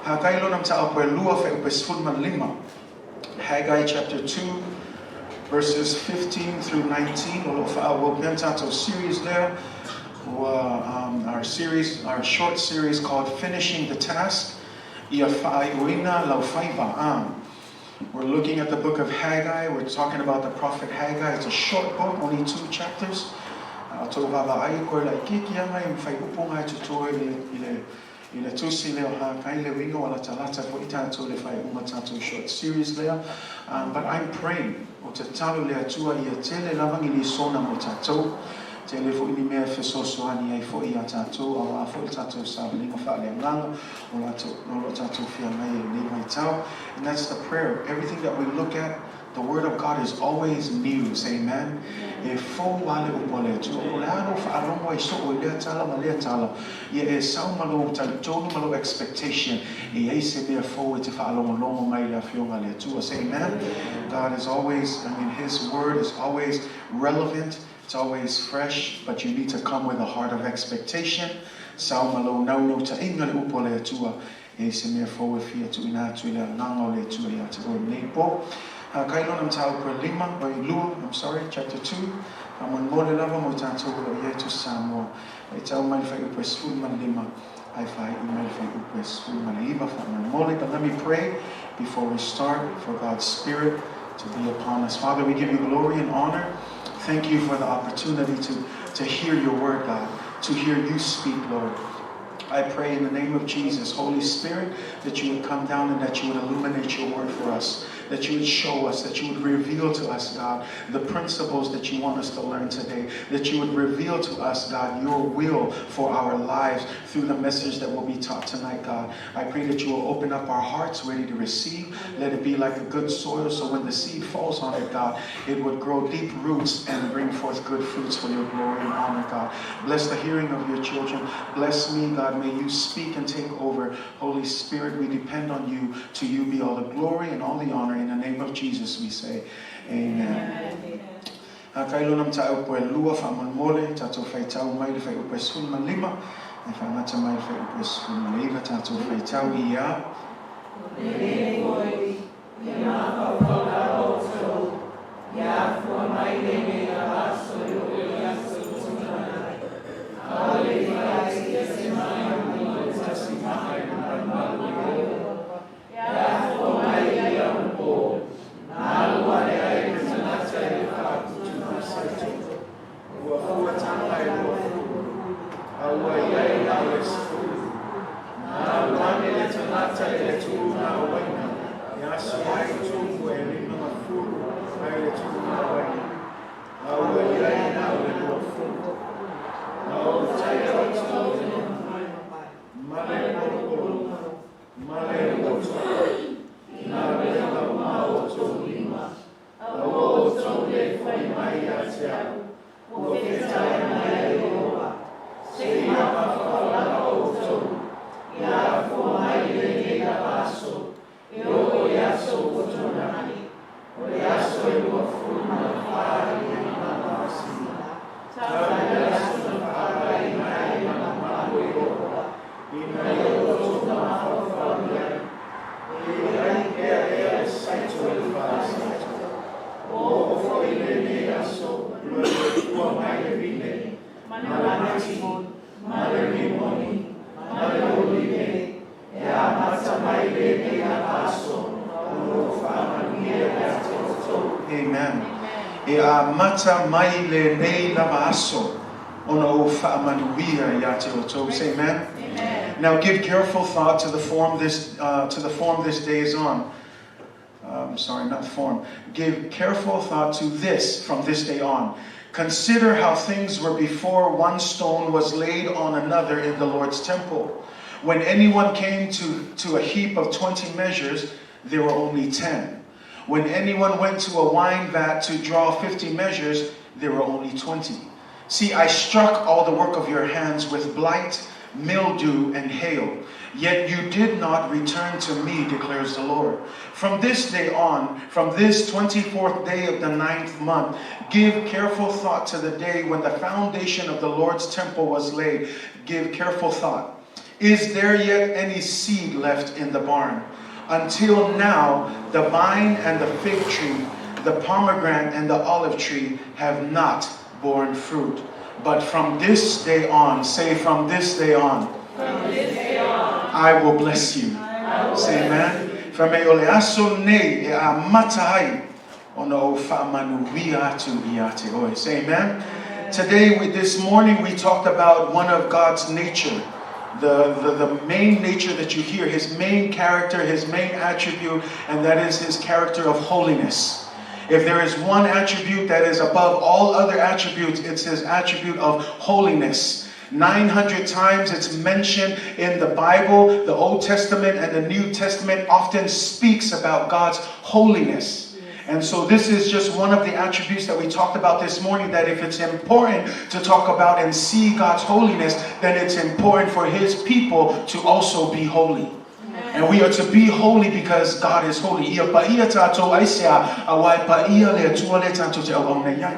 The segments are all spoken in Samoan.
Hakai lona mataupu e lua fuaiupu e 15. Haggai chapter 2 verses 15 through 19. O lo o faaauau pea le tatou series lea. Ua our series, our short series called Finishing the Task, Ia Faaiuina Lau Faiva. We're looking at the book of Haggai. We're talking about the prophet Haggai. It's a short book, only two chapters. A outou vaavaai koe laitiiti lava i fuaiupu na e totoe i le tusi lea o Hakai le uiga ua latalata foʻi tatou le faaiuga tatou short series lea. But I'm praying, ou te tatalo i le Atua ia tele lava ni lesona mo tatou, tele foʻi ni mea e fesoasoani ai foʻi iā tatou auā foʻi le tatou savaliga faaleagaga o latou o loo tatou feagai ai lenei vaitau. And that's the prayer. Everything that we look at, the word of God is always new. Say amen. E fou lava le upu a le Atua. Po o le a lou faalogo ai soo i lea tala ma lea tala, ia e sau ma lou talitonu ma lou expectation e i ai se mea fou e te faalogologo mai i le afioga a le Atua. Say amen. God is always, I mean, His word is always relevant. It's always fresh, but you need to come with a heart of expectation. Sau ma lou naunautaiga le upu a le Atua e se mea fou e fia tuuina atu i le agaga o le Atua ia te oe lenei po. Hakai lona mataupu e lima, o i lua, I'm sorry, chapter 2, faamolemole lava mo tatou o lo o i ai Tusi Samoa. Faitau mai le fuaiupu e 15, ae faaiu mai le fuaiupu e 19 faamolemole. But let me pray before we start for God's Spirit to be upon us. Father, we give you glory and honor. Thank you for the opportunity to hear your word, God, to hear you speak, Lord. I pray in the name of Jesus, Holy Spirit, that you would come down and that you would illuminate your word for us, that you would show us, that you would reveal to us, God, the principles that you want us to learn today, that you would reveal to us, God, your will for our lives through the message that will be taught tonight, God. I pray that you will open up our hearts ready to receive. Let it be like a good soil so when the seed falls on it, God, it would grow deep roots and bring forth good fruits for your glory and honor, God. Bless the hearing of your children. Bless me, God. May you speak and take over. Holy Spirit, we depend on you. To you be all the glory and all the honor. In the name of Jesus, we say, Amen. Hakai lona mataupu e lua faamolemole, tatou faitau mai le fuaiupu e 15, e faamata mai le fuaiupu e 19, tatou faitau ia. Lenei foi, e mafaufau lava outou, ia afua mai lenei lava aso e oo i aso ua tuanai. Aʻole i faaitiitia se mana i le tasi maha i le malumalu o Iehofa. E afua mai ia onapo, na alu aʻe ai le tagata i le faaputugasaito. Ua fua taga e 20, a ua i ai na o le 10. Na alu ane le tagata i le tuuga o uaina, e aso ai tumu e 50 mai le tuuga o uaina. A ua i ai na o le 20. Na ou taia outou ma le polopolo, ma le loto, i galuega uma a outou lima, a ua outou le foʻi mai ia te a'u, ua fetalai mai ai Iehofa. Se i mafaufau lava outou, ia afua mai lenei lava aso, e oo i aso ua tuanai, o le aso e 24 i le 5 masina. Tau le aso na faavaeina ai le malumalu o Iehofa, ina ia outou mafaufau i ai, e i ai pea ea le saito i le falesaito. Ua oo foʻi lenei aso ua le fua mai le vine, ma le mati, ma le rimoni, ma le olive, e amata mai lenei lava aso, ona ou faamanuia ia te outou. Amen. E amata mai lenei lava aso, ona ou faamanuia ia te outou. Say amen. Amen. Now give careful thought to the form this day is on. Sorry, not form. Give careful thought to this from this day on. Consider how things were before one stone was laid on another in the Lord's temple. When anyone came to a heap of 20 measures, there were only 10. When anyone went to a wine vat to draw 50 measures, there were only 20. See, I struck all the work of your hands with blight, mildew, and hail. Yet you did not return to me, declares the Lord. From this day on, from this 24th day of the ninth month, give careful thought to the day when the foundation of the Lord's temple was laid. Give careful thought. Is there yet any seed left in the barn? Until now, the vine and the fig tree, the pomegranate and the olive tree have not borne fruit. But from this day on, say, from this day on, I will bless you. Say amen. Fai mai o le aso nei e amata ai ona ou faamanuia atu ia te oe. Say amen. Today, this morning, we talked about one of God's nature. The main nature that you hear, his main character, his main attribute, and that is his character of holiness. If there is one attribute that is above all other attributes, it's his attribute of holiness. 900 times it's mentioned in the Bible. The Old Testament and the New Testament often speaks about God's holiness. And so this is just one of the attributes that we talked about this morning, that if it's important to talk about and see God's holiness, then it's important for his people to also be holy. And we are to be holy because God is holy. Ia paia tātou aisea, auā e paia le Atua lea tātou te auauna i ai.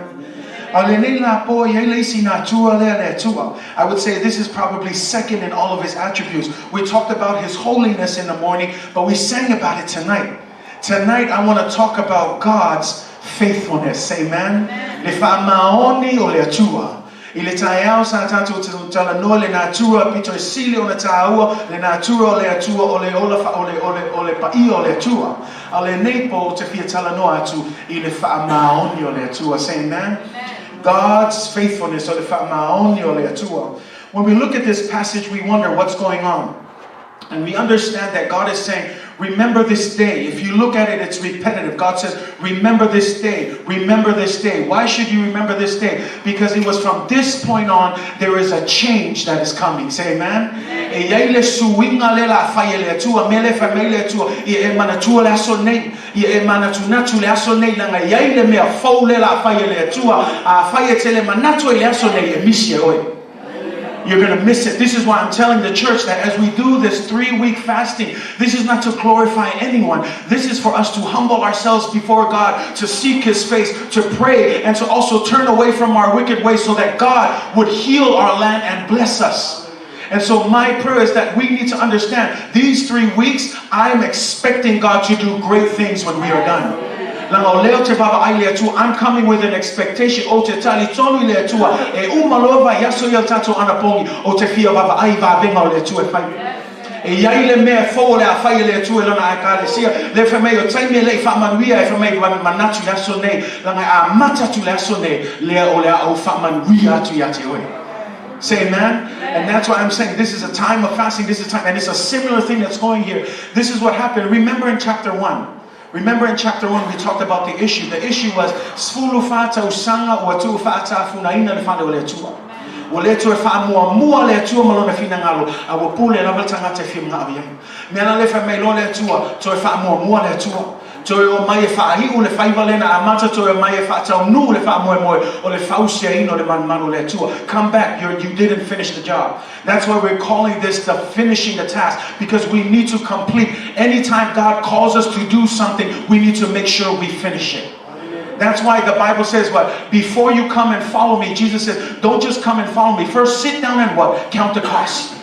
A o lenei la po i ai le isi natura lea le Atua. I would say this is probably second in all of his attributes. We talked about his holiness in the morning, but we sang about it tonight. Tonight I want to talk about God's faithfulness. Amen. Le faamaoni o le Atua. I le taeao sa tātou talanoa le natura pito e sili ona tāua le natura o le Atua o le ola fa, o le, o le, o le paia o le Atua. A o lenei po ou te fia talanoa atu i le faamaoni o le Atua. Say amen. God's faithfulness o le faamaoni o le Atua. When we look at this passage, we wonder what's going on. And we understand that God is saying, remember this day. If you look at it, it's repetitive. God says, remember this day. Remember this day. Why should you remember this day? Because it was from this point on, there is a change that is coming. Say amen. E iai le suiga lea o le a fai e le Atua, mea lea e fai mai le Atua, ia e manatua le aso nei, ia e manatunatu le aso nei, leaga e iai le mea fou lea o le a fai e le Atua, afai e te le manatu ai i le aso nei, e misi e oe. You're going to miss it. This is why I'm telling the church that as we do this 3-week fasting, this is not to glorify anyone. This is for us to humble ourselves before God, to seek his face, to pray, and to also turn away from our wicked ways so that God would heal our land and bless us. And so my prayer is that we need to understand these 3 weeks, I'm expecting God to do great things when we are done. Leaga o lea ou te vaavaai i le Atua, I'm coming with an expectation, ou te talitonu i le Atua, e uma loa vaiaso ia o le tatou anapogi, ou te fia vaavaai i vavega o le Atua e fai. E i ai le mea fou o le a fai e le Atua i lana Ekalesia, lea fai mai o taimi e le i faamanuia, e fai mai manatu i le aso nei, leaga e amata atu i le aso nei, lea o le a ou faamanuia atu ia te oe. Say amen. And that's why I'm saying this is a time of fasting, this is a time, and it's a similar thing that's going here. This is what happened. Remember in chapter 1. Remember in chapter 1 we talked about the issue. The issue was 14 tausaga ua tuufaatafunaina le fale o le Atua. Ua le toe faamuamua le Atua ma lona finagalo, a ua pule lava le tagata e fia manao i ai. Mea la lea fai mai loa le Atua, toe faamuamua le Atua. Toe omai e faaiu le faiva lea na amata, toe omai e faataunuu le faamoemoe o le fausiaina o le malumalu o le Atua. Come back, you didn't finish the job. That's why we're calling this the finishing the task, because we need to complete. Anytime God calls us to do something, we need to make sure we finish it. That's why the Bible says what? Before you come and follow me, Jesus says, don't just come and follow me. First sit down and what? Count the cost.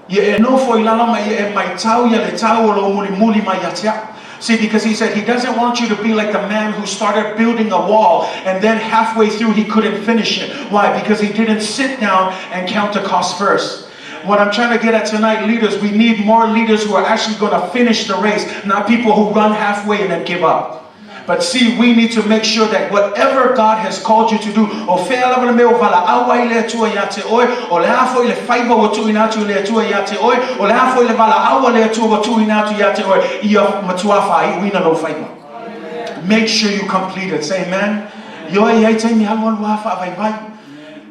Ia e nofo i lalo ma ia e maitau ia le tau o lou mulimuli mai ia te au. See, because he said he doesn't want you to be like the man who started building a wall and then halfway through he couldn't finish it. Why? Because he didn't sit down and count the cost first. What I'm trying to get at tonight, leaders, we need more leaders who are actually going to finish the race, not people who run halfway and then give up. But see, we need to make sure that whatever God has called you to do, o fea lava le mea ua valaau ai le Atua ia te oe, o le a foi le faiva ua tuuina atu i le Atua ia te oe, o le a foi le valaau a le Atua ua tuuina atu ia te oe, ia matua faaiuina lou faiva. Make sure you complete it. Say amen. Ioe, e i ai taimi alualu lava faavaivai.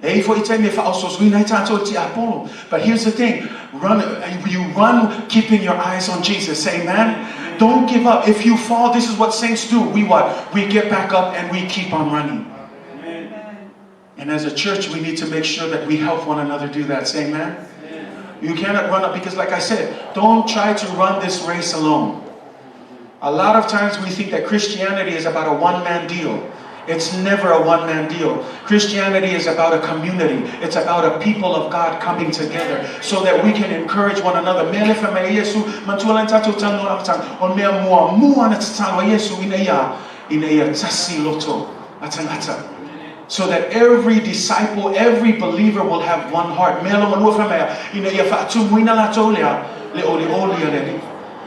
E i ai foi taimi e faaososoina ai tātou e le tiapolo. But here's the thing, run, you run keeping your eyes on Jesus. Say amen. Don't give up. If you fall, this is what saints do. We what? We get back up and we keep on running. And as a church, we need to make sure that we help one another do that. Say amen. You cannot run up because, like I said, don't try to run this race alone. A lot of times we think that Christianity is about a one-man deal. It's never a one-man deal. Christianity is about a community. It's about a people of God coming together so that we can encourage one another. Mea le wha mai Iesu, matua lan tatou tano la matang, o mea mua mua na tatalo a Iesu ina ia, ina ia tasi loto a tangata. So that every disciple, every believer will have one heart. Mea longa lua wha mai, ina ia whaatumuina latou lea, le oli oli a le alii.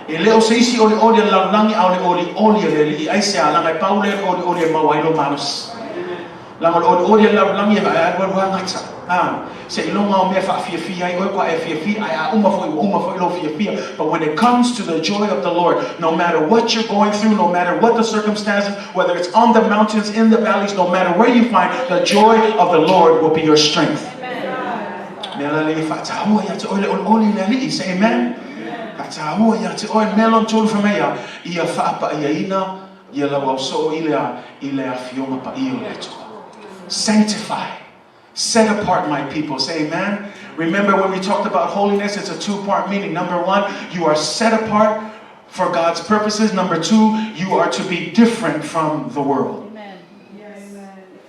E le o se isi olioli a le lalolagi, a o le olioli a le Alii. Aisea? Leaga e pau lea o le olioli e maua ai lou malosi. Leaga o le olioli a le lalolagi e alualu lava gata. A, seiloga o mea e faafiafia ai oe, kua e fiafia, ae a uma foi, ua uma foi lou fiafia. But when it comes to the joy of the Lord, no matter what you're going through, no matter what the circumstances, whether it's on the mountains, in the valleys, no matter where you find, the joy of the Lord will be your strength. Mea la le faataua ia te oe le olioli le Alii. Say amen. Faataua ia te oe mea lona tolu fai mai ia, ia faapaiaina ia lau ausoo i le i le afioga paia o le Atua. Sanctify. Set apart my people. Say amen. Remember when we talked about holiness, it's a two-part meaning. Number one, you are set apart for God's purposes. Number two, you are to be different from the world.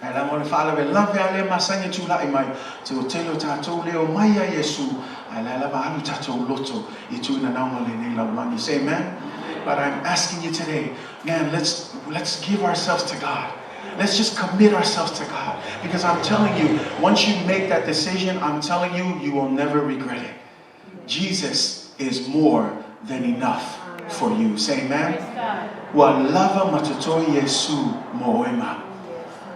Ae leaga o le faalavelave lava lea masani e tulai mai, te o tele o tatou le omai ia Iesu, ae la e lava alu tatou loto i tuinanaoga o lenei lalolagi. Say amen. But I'm asking you today, man, let's, let's give ourselves to God. Let's just commit ourselves to God. Because I'm telling you, once you make that decision, I'm telling you, you will never regret it. Jesus is more than enough for you. Say amen. Ua lava ma totoe Iesu mo oe ma.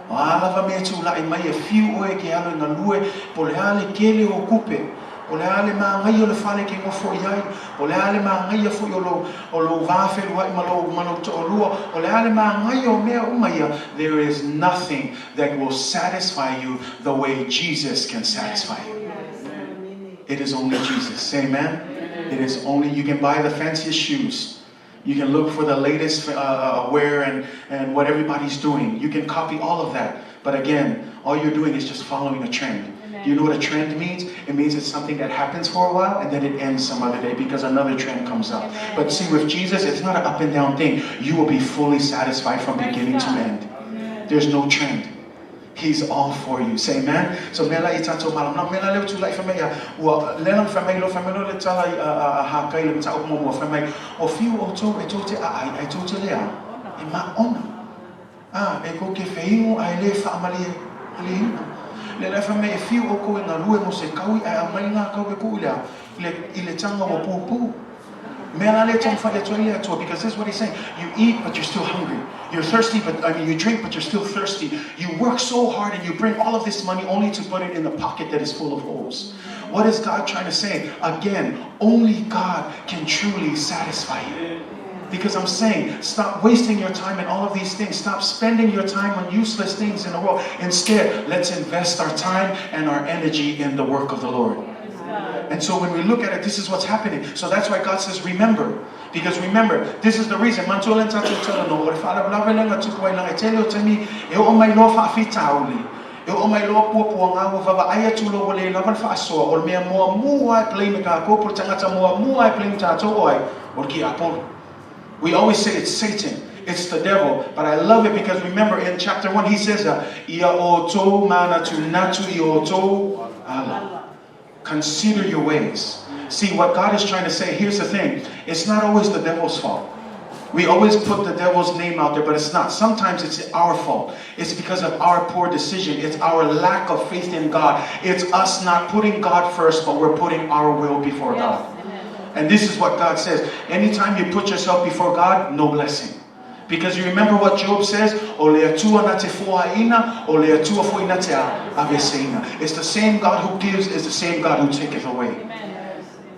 O a lava mea tula'i mai e fiu oe ke alo i galue, po o le a le kele o kupe, po o le a le māgaia o le fale ke nofo i ai, po o le a le māgaia fo'i o lou, o lou vā felua'i ma lou, ma lou to'alua, o le a le māgaia o mea uma ia, there is nothing that will satisfy you the way Jesus can satisfy you. It is only Jesus. Say amen. amen. It is only, you can buy the fanciest shoes. You can look for the latest wear and, and what everybody's doing. You can copy all of that. But again, all you're doing is just following a trend. Amen. Do you know what a trend means? It means it's something that happens for a while and then it ends some other day because another trend comes up. Amen. But see, with Jesus, it's not an up and down thing. You will be fully satisfied from beginning to end. Amen. There's no trend. He's all for you. Say amen. So mea la i tatou malamalamu. Mea la lea ua tulai fai mai ia, ua lea la fai mai loa fai mai loa le tala i a, a, a Hakai le mataupu muamua fai mai, o fiu outou e tou te aai ae tou te lea e maona. A, e kou te feigo ae le faamalie malieina. Lea la fai mai e fiu outou e galue mo se kaui ae aumai ngā kau e kuu i le a, i le, i le taga ua pupū. Mea la lea taumafai atu ai le Atua, because this is what he's saying, you eat but you're still hungry. You're thirsty but, I mean, you drink but you're still thirsty. You work so hard and you bring all of this money only to put it in the pocket that is full of holes. What is God trying to say? Again, only God can truly satisfy you. Because I'm saying, stop wasting your time in all of these things. Stop spending your time on useless things in the world. Instead, let's invest our time and our energy in the work of the Lord. And so when we look at it, this is what's happening. So that's why God says, remember. Because remember, this is the reason. Manatua lea na tatou talanoa, o le faalavelave lea na tupu ai leaga e tele o taimi e oo mai loa faafitauli, e oo mai loa puapuaga ua vavaai atu loa ua le lava le faasoa, o le mea muamua e blame e tatou, po o le tagata muamua e blame tatou o ai? O le tiapolo. We always say it's Satan, it's the devil, but I love it because remember in chapter 1 he says, ia outou manatunatu i outou ala. Consider your ways. See, what God is trying to say, here's the thing. It's not always the devil's fault. We always put the devil's name out there, but it's not. Sometimes it's our fault. It's because of our poor decision. It's our lack of faith in God. It's us not putting God first, but we're putting our will before God. And this is what God says. Anytime you put yourself before God, no blessing. Because you remember what Job says? O le Atua na te foaina, o le Atua foi na te aveseina. It's the same God who gives is the same God who taketh away.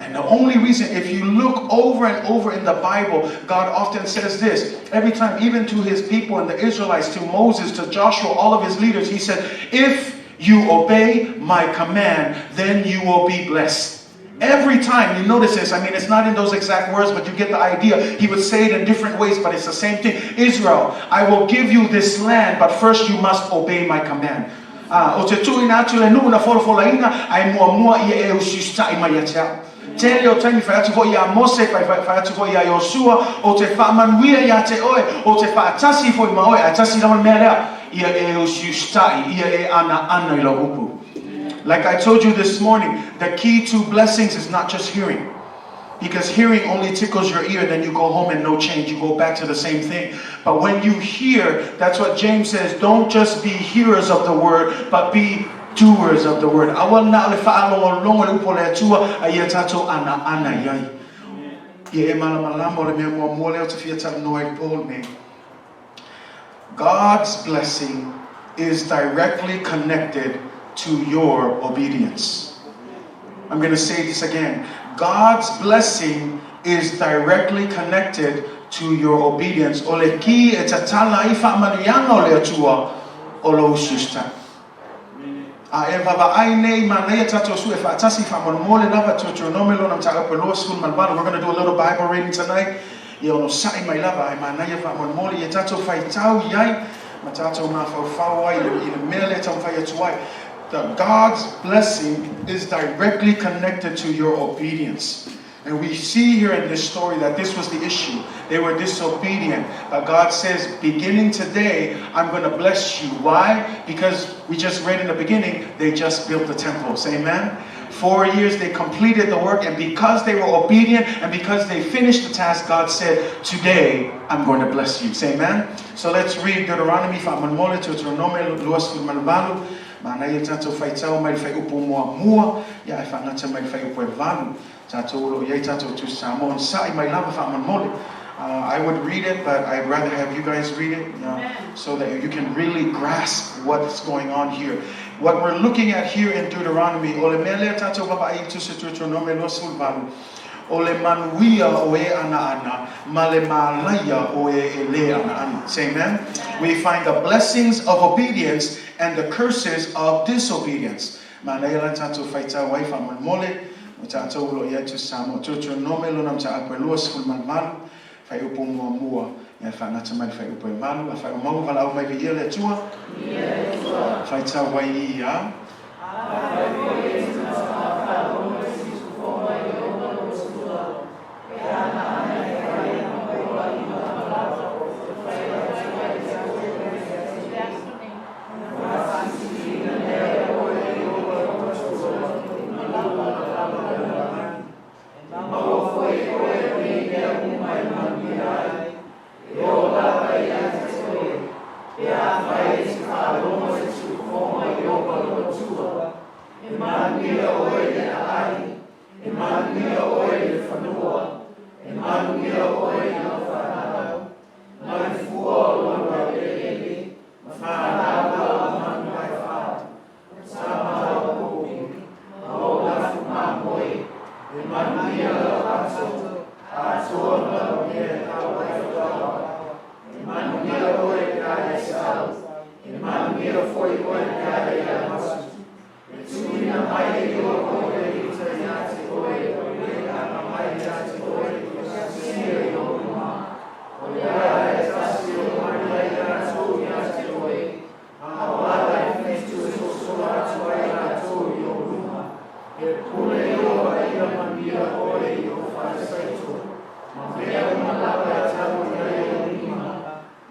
And the only reason, if you look over and over in the Bible, God often says this. Every time, even to his people and the Israelites, to Moses, to Joshua, all of his leaders, he said, if you obey my command, then you will be blessed. Every time you notice this, I mean, it's not in those exact words, but you get the idea. He would say it in different ways, but it's the same thing. Israel, I will give you this land, but first you must obey my command. Ah, o te tuuina atu le nuu na folafolaina, ae muamua ia e usiusitai mai ia te au. Tele o taimi fai atu foi ia Mose, fai, fai, fai atu foi ia Iosua, o te faamanuia ia te oe, o te faatasi foi ma oe, ae tasi lava le mea lea. Ia e usiusitai, ia e anaana i lau upu. Like I told you this morning, the key to blessings is not just hearing. Because hearing only tickles your ear, then you go home and no change. You go back to the same thing. But when you hear, that's what James says, don't just be hearers of the word, but be doers of the word. Aua na o le faalogologo i le upu o le Atua, a ia tatou anaana i ai. Ia e malamalama o le mea muamua lea ou te fia talanoa ai i le po lenei. God's blessing is directly connected to your obedience. I'm going to say this again. God's blessing is directly connected to your obedience. O le ki e tatala ai faamanuiaga o le Atua o lou usiusitai. A e vaavaai nei manaia tatou sue faatasi faamolemole lava Deuteronome lona mataupu e 28. We're going to do a little Bible reading tonight. Ia onosai mai lava ae manaia faamolemole ia tatou faitau i ai ma tatou mafaufau ai i le mea lea e taumafai atu ai. The God's blessing is directly connected to your obedience. And we see here in this story that this was the issue. They were disobedient. But God says, beginning today, I'm going to bless you. Why? Because we just read in the beginning, they just built the temple. Say amen. 4 years they completed the work, and because they were obedient and because they finished the task, God said, today I'm going to bless you. Say amen. So let's read Deuteronomy faamolemole, Deuteronome 28. Manaia tatou faitau mai le fuaiupu muamua, ia ae faagata mai le fuaiupu e valu. Tatou o lo o i ai tatou Tusi Samoa, onosai mai lava faamolemole. I would read it, but I'd rather have you guys read it, so that you can really grasp what's going on here. What we're looking at here in Deuteronomy, o le mea lea tatou vaavaai i Tusi Deuteronome 28, o le manuia o e anaana ma le malaia o e e le anaana. Say amen. We find the blessings of obedience and the curses of disobedience. Manaia la tatou faitau ai faamolemole, o tatou o lo o i ai Tusi Samoa. Deuteronome lona mataupu e 28, fuaiupu muamua, ia faagata mai le fuaiupu e valu, a faaiumau valaau mai viia le Atua, faitau ai i ia. Afai foi e te faalogo i se usufono a Ieova lou Atua, e anaana e fai ma poloaiga uma lava ou te fai atu ai ia te oe nei, ona faasilasilaina lea e oe e Ieova lou Atua i lou lamalama lalolagi. E maua foi e oe nei mea uma e manuia ai, e oo lava ia te oe, pe afai e te faalogo i se usufono a Ieova lou Atua, e manuia oe i le aai, e manuia oe i le fanua, e manuia oe i lau fanau, ma le fua o lau laueleele, ma fanau āu manu paewhā, o tama āu kōpī, ma ou lafu mamoe, e manuia lau ato, atoa ma lau mea e tau ai faaoa. E manuia oe pe a e sau, e manuia foi oe pe a e alu atu. E tuuina mai e Ieova oe i uta iā te oe, e aga mai iā te oe i sia i ou luma. O le ala e tasi e o mai ai latou iā te oe, a o ala e fitu e sosola atu ai latou i ou luma. E pule Ieova ia manuia oe i ou falesaito, ma mea uma lava e tau i ai ou lima,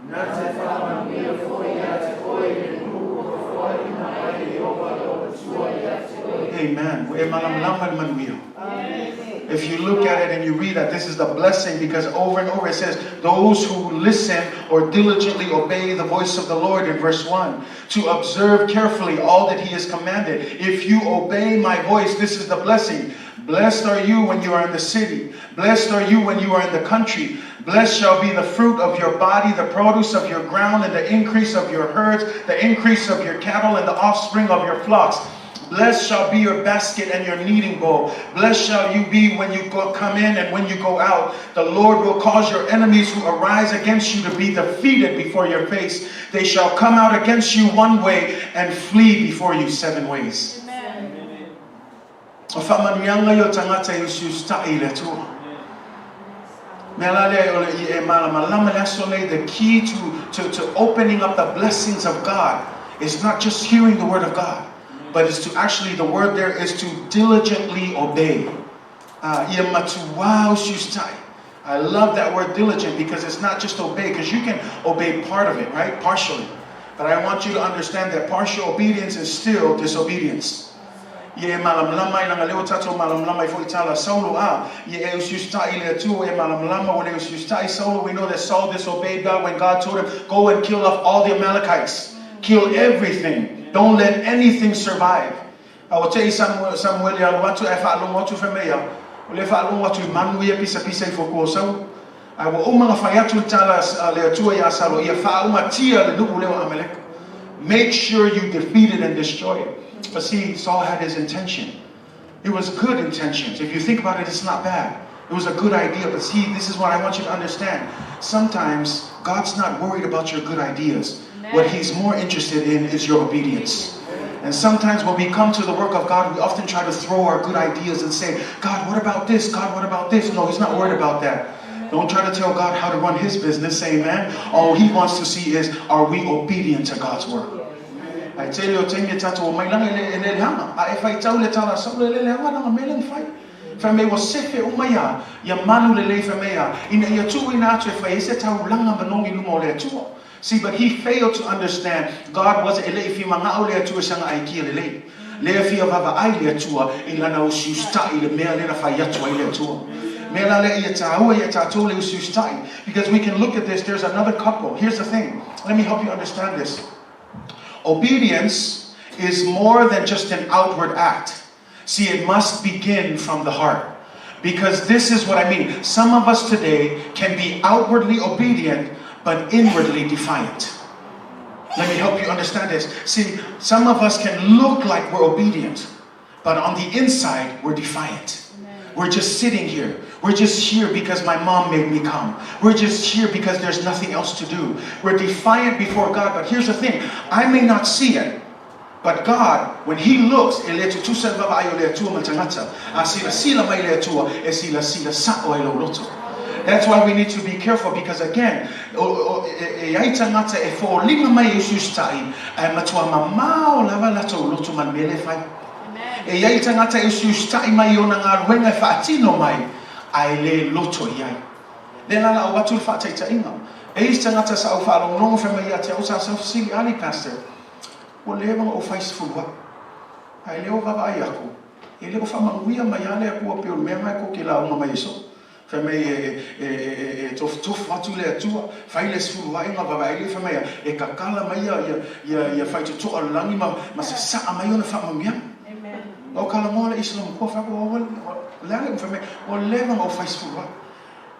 na te faamanuia foi iā te oe i le nuu ua fofoaina mai e Ieova lou Atua iā te oe. Amen. Ua e malamalama i le manuia. If you look at it and you read that this is the blessing, because over and over it says, those who listen or diligently obey the voice of the Lord in verse 1, to observe carefully all that he has commanded. If you obey my voice, this is the blessing. Blessed are you when you are in the city. Blessed are you when you are in the country. Blessed shall be the fruit of your body, the produce of your ground, and the increase of your herds, the increase of your cattle, and the offspring of your flocks. Blessed shall be your basket and your kneading bowl. Blessed shall you be when you come in and when you go out. The Lord will cause your enemies who arise against you to be defeated before your face. They shall come out against you one way and flee before you 7 ways. Amen. O faamanuiaga ia o tagata e usiusitai i le Atua. Mea la lea o le i e malamalama le aso nei, the key to opening up the blessings of God is not just hearing the word of God, but is to actually, the word there is to diligently obey. Ia matuā usiusitai. I love that word diligent, because it's not just obey, because you can obey part of it, right? Partially. But I want you to understand that partial obedience is still disobedience. Ia e malamalama ai leaga lea ua tatou malamalama ai foi i tala a Saulo a ia e usiusitai i le Atua e malamalama ua le usiusitai Saulo we know that Saul disobeyed God when God told him go and kill off all the Amalekites kill everything don't let anything survive a ua te i Samuele alu atu ae faalogo atu fai mai a o lea faalogo atu i manu ia pisapisa ifo i tua o Saulo ae ua uma ona fai atu le tala a le Atua ia Saulo ia faaumatia le nuu lea o Amaleka make sure you defeat it and destroy it but see Saul had his intention it was good intentions if you think about it it's not bad it was a good idea but see this is what I want you to understand sometimes God's not worried about your good ideas what he's more interested in is your obedience and sometimes when we come to the work of God, we often try to throw our good ideas and say, God, what about this? God, what about this? No, he's not worried about that. Don't try to tell God how to run his business. Say amen. All he wants to see is, are we obedient to God's word? Ae tele o taimi e tatou omai leaga e le e le leaga. A e faitau le tala a Saulo e le leaga lana mea lea na fai. Fai mai ua sefe uma ia ia malu lelei fai mai a ina ia tuuina atu e fai ai se taulaga manogi i luma o le Atua. See but he failed to understand God wasn't e le i fimagao le Atua i sana aikia lelei. Lea fia vaavaai le Atua i lana usiusitai i le mea lea na fai atu ai le Atua. Mea la lea ia tāua ia tātou le usiusitai because we can look at this there's another couple here's the thing let me help you understand this obedience is more than just an outward act see it must begin from the heart because this is what I mean some of us today can be outwardly obedient but inwardly defiant let me help you understand this see some of us can look like we're obedient but on the inside we're defiant we're just sitting here. We're just here because my mom made me come. We're just here because there's nothing else to do. We're defiant before God. But here's the thing I may not see it, but God, when He looks, e le tutusa le vaavaai o le Atua ma le tagata. A silasila mai le Atua, e silasila sa'o ai lou loto. That's why we need to be careful because again, e ai tagata e foliga mai e usiusitai, ae matua mamao lava latou loto ma le mea lea e fai. E i ai tagata e usiusitai mai i ona galuega e faatino mai, ae le loto i ai. Lea la lau atu le faataitaiga. E i isi tagata sa ou faalogologo fai mai ia te au sa sau fesili, Ali Pastor, ua leva ona ou fai 10 ai, ae lea ua vaavaai aku, e le o faamanuia mai lava le Atua pei o le mea lena e tou te lauga mai ai soo. Fai mai e, e, e, e tofutofu atu le Atua, fai le 10 ai ona vaavaai lea fai mai a, e tatala mai ia, ia, ia, ia faitotoa o le lagi ma, ma sasaa mai ona faamanuiaga. Na ou talanoa le isi matua fai atu, o le a le fai mai, ua leva ona ou fai 10 ai.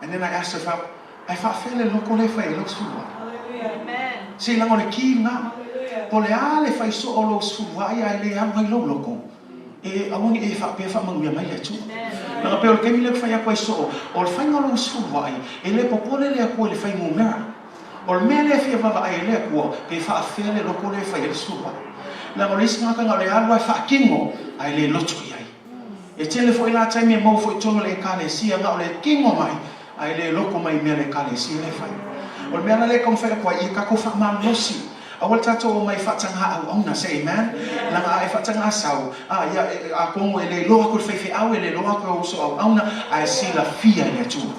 And then I asked her, fai atu, ae faafefea le loko lea e fai ai lau 10 ai? Se i leaga o le ki lena. Po o le a le fai soo o lou 10 ai ae le alu ai lou loko. E aua ne i e faapea faamanuia mai le Atua. Leaga pei o le taimi lea ou te fai atu ai soo, o le faiga o lou 10 ai, e le popole le Atua i le fuainumera. O le mea lea e fia vaavaai ai le Atua, pe faafefea le loko lea e fai ai le 10 ai. Leaga o le isi tagata na o le alu lava e faatino, ae le loto i ai. E tele foi la taimi e maua foi i totonu o le Ekalesia, na o le tino mai, ae le loko mai i mea a le Ekalesia lea e fai. O le mea la lea e taumafai atu ai, ia tatou faamalolosi. Aua le tatou omai faataga auauna, say amen. Leaga a e faataga sau, a, ia, atonu e le iloa atu e le faifeau, e le iloa atu e uso auauna, ae silafia e le Atua.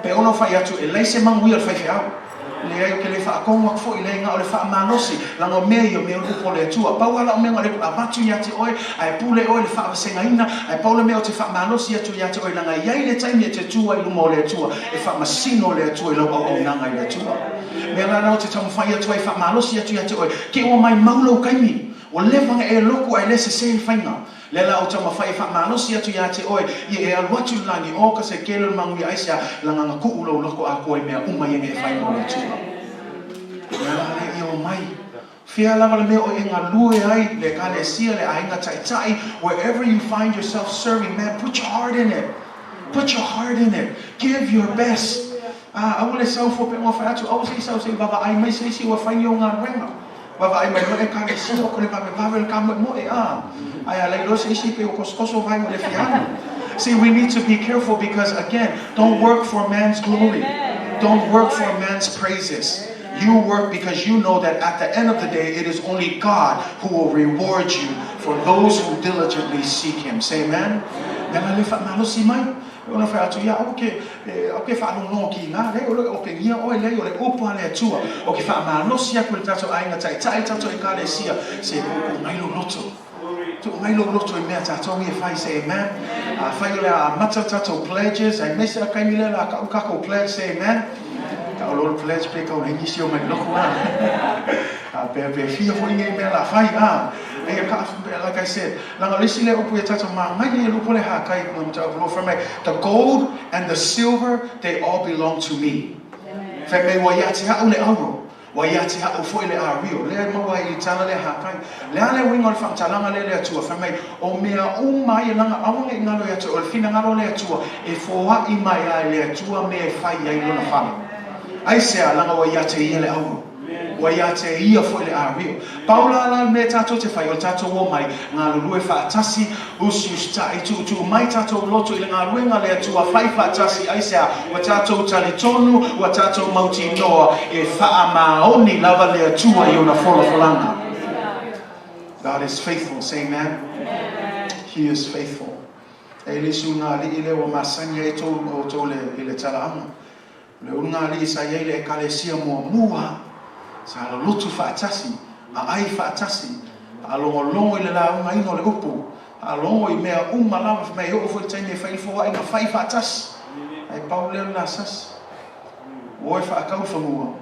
Pe ono fai atu, e leai se manuia o le faifeau. Leai, ou te le faatonu atu foi, leai, na o le faamalosi, leaga o mea ia o mea o le upu a le Atua. Pau lava lau mea na o le avatu ia te oe, ae pule oe i le faavasegaina, ae pau le mea ou te faamalosi atu ia te oe, leaga e i ai le taimi e te tu ai i luma o le Atua, e faamasino le Atua i lau auaunaga i le Atua. Mea la lena ou te taumafai atu ai e faamalosi atu ia te oe, ke ua maimau lou taimi, ua leva ona e lotu ae le sese le faiga. Lea la ou taumafai e faamalosi atu ia te oe, ia e alu atu i le lagi, o ka se kele o le manuia aisea, leaga na tuu lou loto atoa i mea uma ia na e fai mo le Atua. Mea la lea ia omai. Fea lava le mea o e galue ai, le ekalesia, le aiga taitai, wherever you find yourself serving, man, put your heart in it. Put your heart in it. Give your best. A, aua le sau fua pe ua fai atu, aua se i sau se i vaavaai mai se isi ua fai ni o galuega. Vaavaai mai loa ekalesia o ko le vavevave o le kamoemoe, a. Ae a lai loa se isi pe ua kosokoso vai mo le fialu. See, we need to be careful because, again, don't work for man's glory. Don't work for man's praises. You work because you know that at the end of the day, it is only God who will reward you for those who diligently seek Him. Say amen. Mea la le faamalosi mai. Ona fai atu ia, aua ke, aua ke faalogologo ki ina, leai, o le opegia oe, leai, o le upu a le Atua, o ke faamalosi atu i le tatou aiga taitai, le tatou Ekalesia, se tuutuu mai lou loto. Tuu mai lou loto i mea tatou ia e fai, say amen. Afai o le a amata le tatou pledges, aemaise a taimi lea o le a tau le tatou pledge, say amen. Tau loa le pledge pe tau leai nisi o mai loko a. A pe pe fia foi nei mea la fai a. Eia ka, like I said, Leaga o le isi lea upu ia tatou magai ia lupo le Hakai nga mataupu loa fai mai, The gold and the silver they all belong to me. Fai mai ua ia te a'u le auro, ua ia te a'u foi le ario. Lea e maua ai i le tala lea Hakai. Le a le uiga o le faamatalaga lea le Atua? Fai mai, o mea uma ia leaga aua ne i galo ia te oe, o le finagalo o le Atua e foai mai lava e le Atua mea e fai ai Lona fale. Aisea? Leaga ua ia te Ia le auro. Ua ia te ia foi le ario. Pau la la le mea tatou te fai, o le tatou omai, galulue faatasi, usiusita'i, tuutuu mai tatou loto i le galuega a le Atua, fai faatasi, aisea? Ua tatou talitonu, ua tatou mautinoa, e faamaoni lava le Atua i ona folafolaga. God is faithful, say amen. He is faithful. E le isi ulugalii lea ua masani ai outou i le talaaga. O le ulugalii sa i ai le Ekalesia muamua, sa lolotu faatasi, aai faatasi, faalogologo i le laugaina o le upu, faalogo i mea uma lava, fai mai e oo foi i le taimi e fai le foaiga, fai faatasi. Ae pau lea o le lasasi. Ua o e faatau le fanua,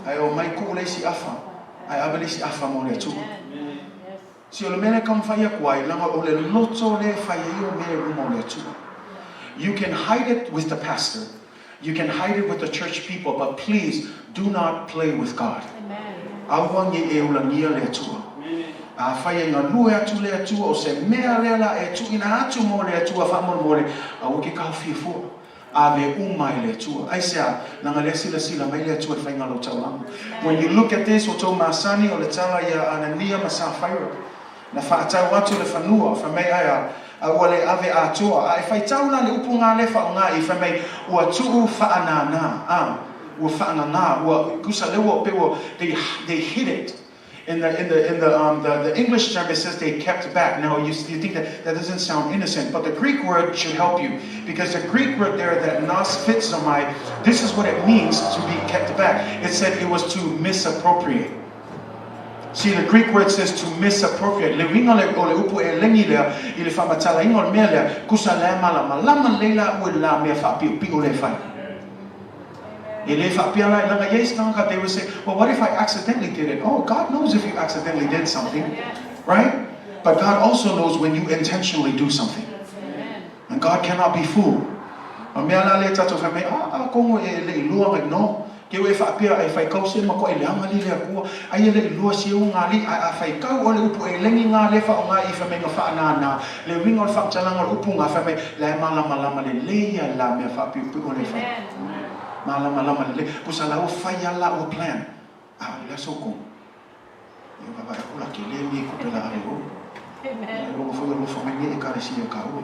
ae omai tuu le isi afa, ae ave le isi afa mo le Atua. Se o le mea lea e taumafai atu ai, leaga o le loto lea e fai ai o mea i luma o le Atua. You can hide it with the pastor, you can hide it with the church people, but please do not play with God. Aua ne i e ulagia le Atua. Afai e galue atu le Atua, o se mea lea la e tuuina atu mo le Atua faamolemole, aua ke taofia fua. Ave uma i le Atua. Aisea? Leaga lea silasila mai le Atua i faiga o lau taulaga. When you look at this, o tou masani o le tala ia Anania ma Safaira. Na faatau atu le fanua, fai mai ae a, a ua le ave atoa. A e faitau la le upu nga lea faaaoga i, fai mai, ua tuu faanana, a, ua faangagā, ua, kusa lea ua, pe ua, they, they hid it. In the, in the, in the, um, the, the English term, it says they kept back. Now, you, you think that that doesn't sound innocent, but the Greek word should help you. Because the Greek word there, that nosphitzomai, this is what it means to be kept back. It said it was to misappropriate. See, the Greek word says to misappropriate. Le uiga le, o le upu elegi lea, i le faamatalaina o le mea lea, kusa lea malamalama lelei la ue la mea faapiopio lea e fai. E le faapea la, leaga i ai se tagata, they will say, well, what if I accidentally did it? Oh, God knows if you accidentally did something, right? But God also knows when you intentionally do something. And God cannot be fooled. O mea la lea tatou fai mai, ah, ah, kongo e le i lua ngai, no. Ke ue faapea e whai kau se ma koe leanga li lea kua, ai e le i lua si u ngā li, a, a whai kau o le upu e lengi ngā lefa o ngā i whai mai ngā whaanā le uiga o le faamatalaga o le upu ngā fai mai, la e malamalama lelei ia la mea faapiupiu o le fai. Malamalama lelei. Pusa la ua fai a la ua plan. A, le aso ko. Ia vaavaai aku la ke le mi kupe la ave o. Ia longa foi o lofa mai nei ekalesia ka ua.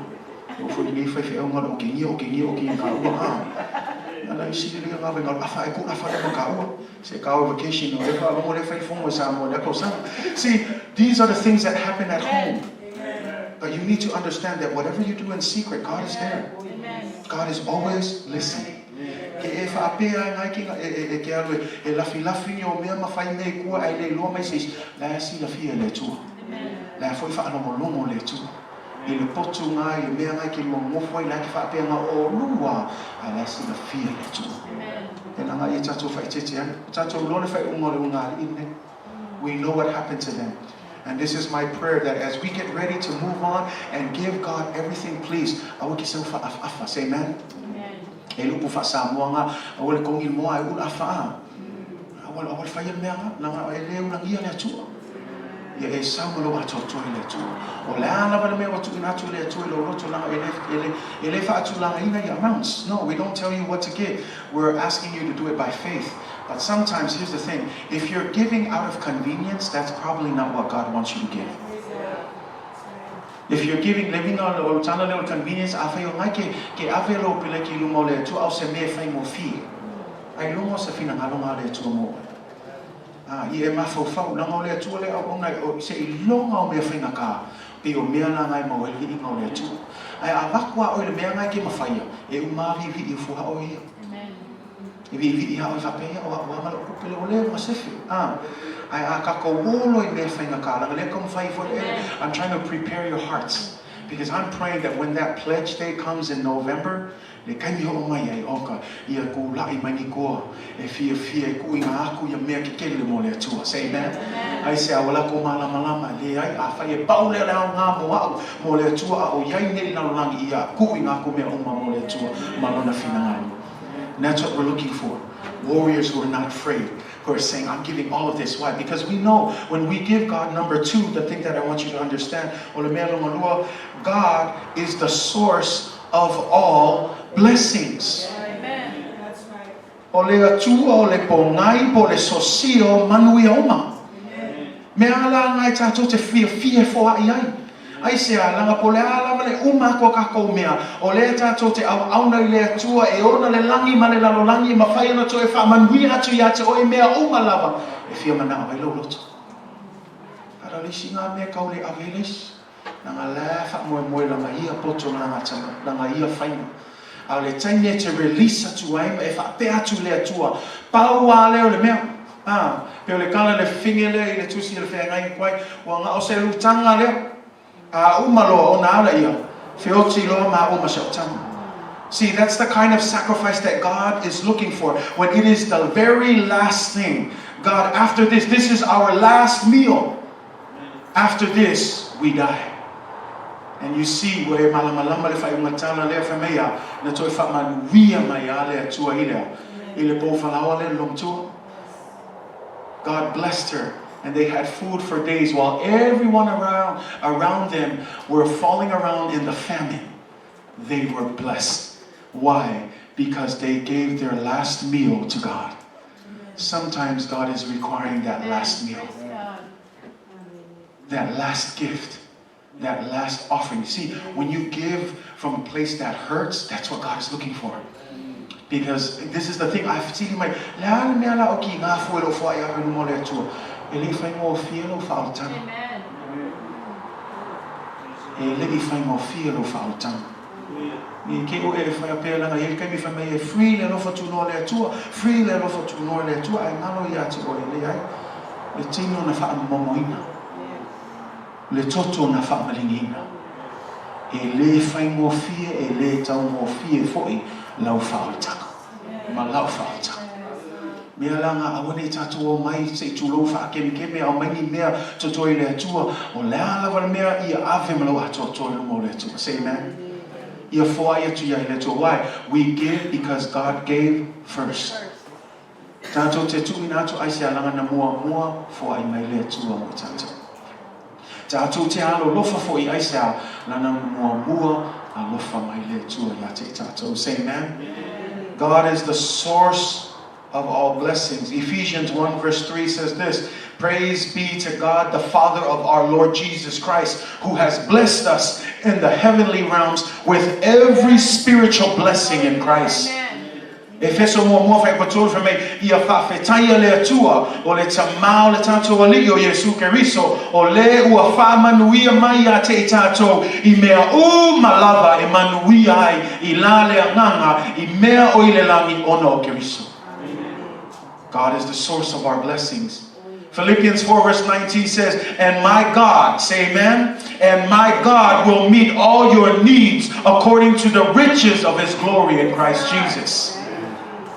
O foi nei fai feauga le okegia, okegia, okegia ka ua. A, na la isi le ngā wai ngā afa e ku afa le ma ka ua. Se ka ua vacation o le wha longo le fai fongo i Samoa le tausaga. See, these are the things that happen at home. But you need to understand that whatever you do in secret, God is there. God is always listening. Ke e whaapea ai ngai ki e, e, e ke alu e, e lawhilafi ni o mea ma whai nei kua ai le loa mai se isi, la e silafia e le Atua. La e foi whaalongolongo le Atua. I le potu ngā, i le mea ngai ke lua ngofo ai, la e ke whaapea ngā o lua, ai la e silafia e le Atua. E la ngā i e tātou whaitete ai. O tātou loa le whai unga o le unga ali nei. We know what happened to them. And this is my prayer that as we get ready to move on and give God everything, please, aua ke sau fa'afa'afa. Say amen. E le upu faa-Samoa nga, aua le kongi moa e ula afa a. Aua, aua le fai le mea nga, langa e le ulagia le Atua. Ia e sau ma lou atoatoa i le Atua. O le a lava le mea ua tuuina atu e le Atua i lou loto, langa e le, e le, e le faatulagaina i amounts. No, we don't tell you what to give. We're asking you to do it by faith. But sometimes, here's the thing, if you're giving out of convenience, that's probably not what God wants you to give. If you're giving, le uiga o le tala lea o le convenience, afai o ngai ke, ke ave lou peleki i luma o le Atua, a o se mea e faigofie. Ai loga o se finagalo nga le Atua mo oe. A, i e mafaufau, leaga o le Atua le auauna o se iloga o mea faigata, pei o mea la ngai mau ai le viiga o le Atua. Ae a avatu lava oe i le mea lena e te mafaia, e uma lava viivii o fua oe ia. E viivii lava oe faapea, ia o a'u lava ma la'u tupe lea ua leva ona sefe. A! Ae a tatou o loa i mea faigata, leaga o lea e taumafai ifo i le I'm trying to prepare your hearts because I'm praying that when that pledge day comes in November, Le taimi hoʻo mai ai, oka, ia kulaʻi mai ni koa e fiafia e kuʻuina aku ia mea kekele mo le Atua. Say amen. Aisea ua lako malamalama, leai, afai e pau lea le aoga mo aʻu, mo le Atua, a ʻoiai nei i lalolagi, ia kuʻuina aku mea uma mo le Atua ma lona finagalo. And that's what we're looking for. Warriors who are not afraid, who are saying, I'm giving all of this. Why? Because we know when we give God, number two, the thing that I want you to understand, o le mea lona lua, God is the source of all blessings. O le Atua o le pōgai po o le sosia o manuia uma. Mea a la lena e tatou te fiafia e foai ai. Aisea, leaga po o le a lava le uma atu a tatou mea, o lea tatou te auauna i le Atua e ona le lagi ma le lalolagi e mafai ona toe faamanuia atu ia te oe mea uma lava e fia manao ai lou loto. Ae o le isi na mea tau le ave ai le isi. Langa la faamoemoe langa ia poto ma langa tama, langa ia faiga. A o le taimi e te release atu ai ma e faapea atu i le Atua, pau a lea o le mea. A, pei o le tala le fefine lea i le tusi a le feagaiga kuai, ua na o se lutaga lea. A uma loa ona ala ia, feoti loa ma uma se tama. See, that's the kind of sacrifice that God is looking for. When it is the very last thing. God, after this, this is our last meal. After this, we die. And you see, ua e malamalama le faaiuga tala lea fai mai a, na toe faamanuia mai a le Atua i le a? I le pou falaoa lea le loumatua. God blessed her and they had food for days while everyone around, around them were falling around in the famine. They were blessed. Why? Because they gave their last meal to God. Sometimes God is requiring that last meal, that last gift, that last offering. See, when you give from a place that hurts, that's what God is looking for. Because this is the thing, I've seen my le a le mea la o ki ngā fue lo fua i a mo le Atua. E le i faigofie lou faaolataga. E le i faigofie lou faaolataga. I ke oe e whaia pea langa i le taimi whai mai e free le alofa tunoa le Atua, free le alofa tunoa le Atua, ai ngalo ia te oe le ai. Le tino na whaamomoina. Le toto na whaamalingina. E le whaingofie, e le taungofie foi lau whaolataga. Ma lau whaolataga. Mea la nga aua nei tatou omai se i tulou faakemekeme aumai ni mea totoe i le Atua, o le a lava le mea ia ave ma lou atoatoa i luma o le Atua. Say amen. Ia foai atu ia i le Atua. Why? We give because God gave first. Tatou te tuuina atu ai se alaga na muamua foai mai le Atua mo tatou. Tatou te alolofa foi ai se lana muamua alofa mai le Atua ia te tatou. Say amen. God is the source of all blessings. Ephesians 1 verse 3 says this, Praise be to God the Father of our Lord Jesus Christ, who has blessed us in the heavenly realms with every spiritual blessing in Christ. Efeso muamua faipatolu fai mai, Ia faafetaia le Atua, o le Tamā o le tatou Alii o Iesu Keriso, o le ua faamanuia mai ia te i tatou i mea uma lava e manuia ai i la le agaga i mea o i le lagi ona o Keriso. God is the source of our blessings. Philippians 4 verse 19 says, And my God, say amen, and my God will meet all your needs according to the riches of his glory in Christ Jesus.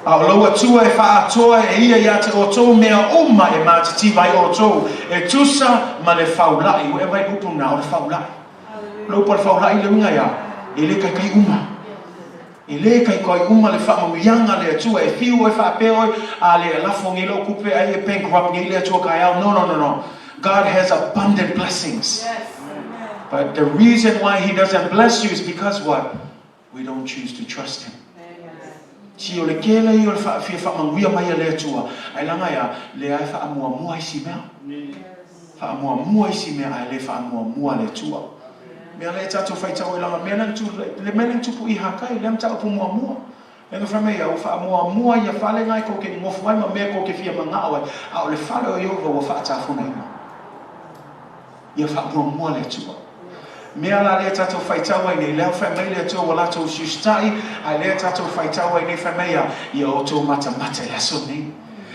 A o lou Atua e faaatoa e ia ia te outou mea uma e matitiva ai outou, e tusa ma le faulaʻi. Ua e vaai upu na, o le faulaʻi. Le upu a le faulaʻi le uiga ia, e le kaikai uma. E le kaikai uma le faamanuiaga a le Atua e fiu oe faapea oe, a le lafo nei lou kupe ai e bankrupt nei le Atua kaeao. No, no, no, no. God has abundant blessings. But the reason why He doesn't bless you is because what? We don't choose to trust Him. Si o le kele ia o le faafia faamanuia mai a le Atua, ai langa ia, lea e faamuamua isi mea. Faamuamua isi mea ae le faamuamua le Atua. Mea lea tatou faitau ai langa mea lea na tu, le mea lea na tupu i Hakai, lea mataupu muamua. Lea na fai mai ia, ua faamuamua ia fale na e kou te nofo ai ma mea kou te fia manao ai, a o le fale o Ieova ua faatafunaina. Ia faamuamua le Atua. Mea la lea tatou faitau ai nei, lea fai mai le Atua ua latou usiusitai, a lea tatou faitau ai nei fai mai ia, ia outou matamata i le aso lenei.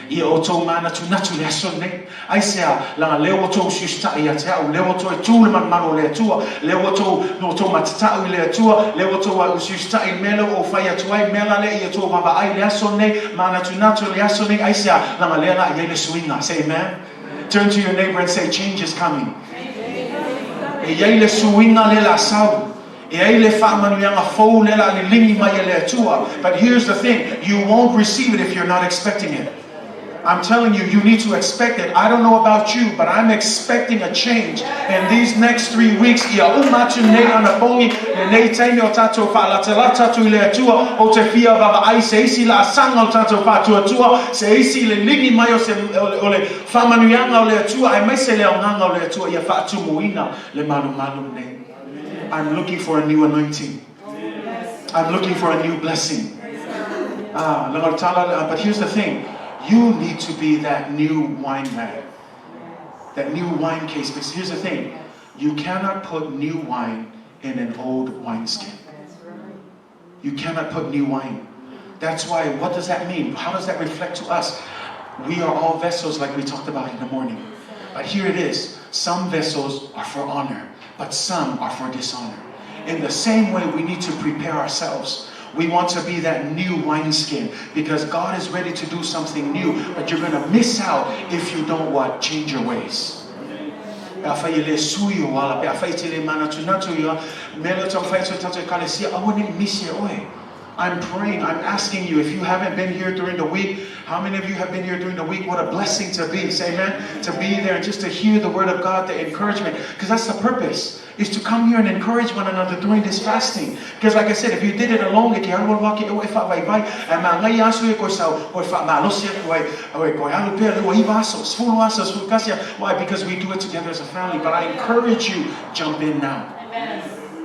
Ia outou manatunatu i le aso lenei. Aisea, leaga lea ua outou usiusitai ia te au, lea ua toe tu le malumalu o le Atua, lea ua outou, ua outou matatau i le Atua, lea ua outou usiusitai i le mea lea ua ou fai atu ai, mea la lea ia outou vaavaai i le aso lenei, manatunatu i le aso lenei, aisea, leaga lea la i ai le suiga. Say amen. Turn to your neighbor and say, change is coming. E i ai le suiga le la sau. E ai le faamanuiaga fou le la liligi mai e le Atua. But here's the thing, you won't receive it if you're not expecting it. I'm telling you, you need to expect it. I don't know about you, but I'm expecting a change in these next 3 weeks. Ia uma atu nei anapogi, lenei taimi o tatou faalatalata atu i le Atua, o te fia vaavaai se isi laasaga o tatou faatuatua, se isi liligi mai o, se, o, le, o le faamanuiaga o le Atua, aemaise le aogaga o le Atua, ia faatumuina le malumalu nei. I'm looking for a new anointing. I'm looking for a new blessing. Ah, but here's the thing. You need to be that new wine bag, that new wine case. Because here's the thing. You cannot put new wine in an old wineskin. You cannot put new wine. That's why, what does that mean? How does that reflect to us? We are all vessels, like we talked about in the morning. But here it is. Some vessels are for honor, but some are for dishonor. In the same way, we need to prepare ourselves. We want to be that new wineskin because God is ready to do something new, but you're going to miss out if you don't what? Change your ways. Pe afai e le sui o ala, pe afai te le manatunatu ia, me le tau whai tātou ekalesia, aua ne i misi e oe. I'm praying, I'm asking you, if you haven't been here during the week, how many of you have been here during the week? What a blessing to be, say amen? To be there and just to hear the word of God, the encouragement, because that's the purpose, is to come here and encourage one another during this fasting. Because like I said, if you did it alone, e ke alu alu ake e wha vai vai, e ma ngai aso e koe sau, o e wha malosi atu ai, o e koe alu pea lua iwa aso, sefulu aso, sefulu kasi. Why? Because we do it together as a family. But I encourage you, jump in now.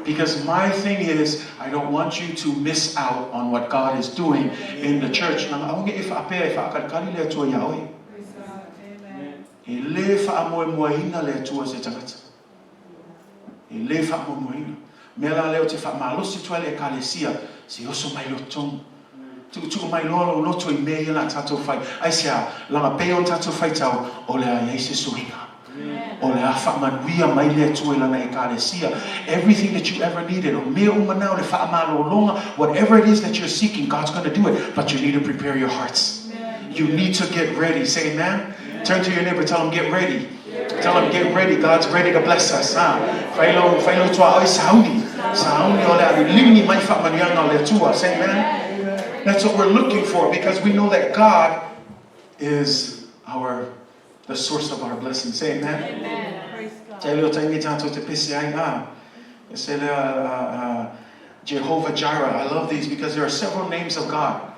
Because my thing is, I don't want you to miss out on what God is doing in the church. Nanga aonge e whaapea e whaakalikali le Atua ia oe. E le whaamoemoeina le Atua se tangata. E le whaamoemoeina. Mea la leo te whaamalosi tua le ekalesia, se oso mai lo tonu. Tu'utu'u mai loa lou loto i mea ia la tatou fai. Aisea, laga pei ona tatou faitau, o le a i ai se suiga. O le a faamanuia mai le Atua i lana ekalesia. Everything that you ever needed, o mea uma na o le faamalologa, whatever it is that you're seeking, God's going to do it. But you need to prepare your hearts. You need to get ready. Say amen. Turn to your neighbor, tell him, get ready. Tell him, get ready. God's ready to bless us. Ha? Whailo, whailo tua oi sauni. Sauni o le a liligi mai faamanuiaga o le Atua. Say amen. That's what we're looking for, because we know that God is our the source of our blessing. Say amen. Amen. Praise God. Te leo taimi tātou te pese ai ngā. E se lea Jehovah Jireh. I love these because there are several names of God.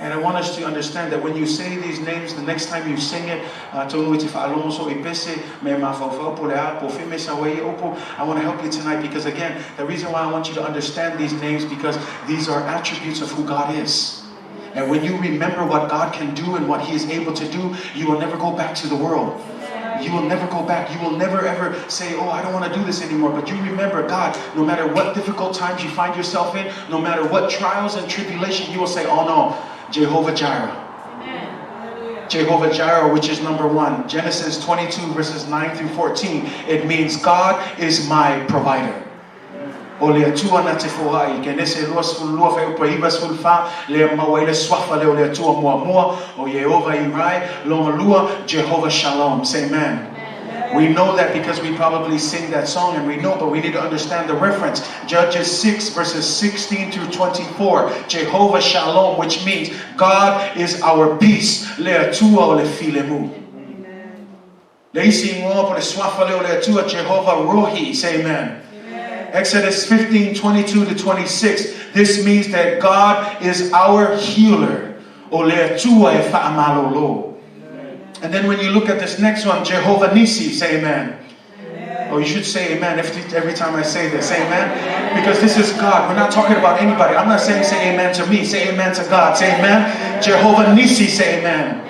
And I want us to understand that when you say these names, the next time you sing it, tonu i te whaalongo so i pese, me mawhauwhau po le a, po whime sa wei opo. I want to help you tonight because, again, the reason why I want you to understand these names, because these are attributes of who God is. And when you remember what God can do and what He is able to do, you will never go back to the world. You will never go back. You will never ever say, "Oh, I don't want to do this anymore." But you remember God, no matter what difficult times you find yourself in, no matter what trials and tribulation, you will say, "Oh no, Jehovah Jireh." Amen. Jehovah Jireh, which is number one. Genesis 22, verses 9 through 14. It means God is my provider. O le Atua na te foai, Kenese 22 whai upa iwa sefulufa, le maua i le suafa lea o le Atua muamua, o Yehova Irai, longa lua, Jehovah Shalom. Say amen. We know that because we probably sing that song and we know, but we need to understand the reference. Judges 6, verses 16 through 24. Jehovah Shalom, which means God is our peace. Le Atua o le filemu. Le isi ingoa po le suafa lea o le Atua, Jehovah Rohi. Say amen. Exodus 15, 22 to 26. This means that God is our healer. O le Atua e faamalolo. And then when you look at this next one, Jehovah Nisi, say amen. Oh, you should say amen every time I say this. Say amen. Because this is God. We're not talking about anybody. I'm not saying say amen to me. Say amen to God. Say amen. Jehovah Nisi, say amen.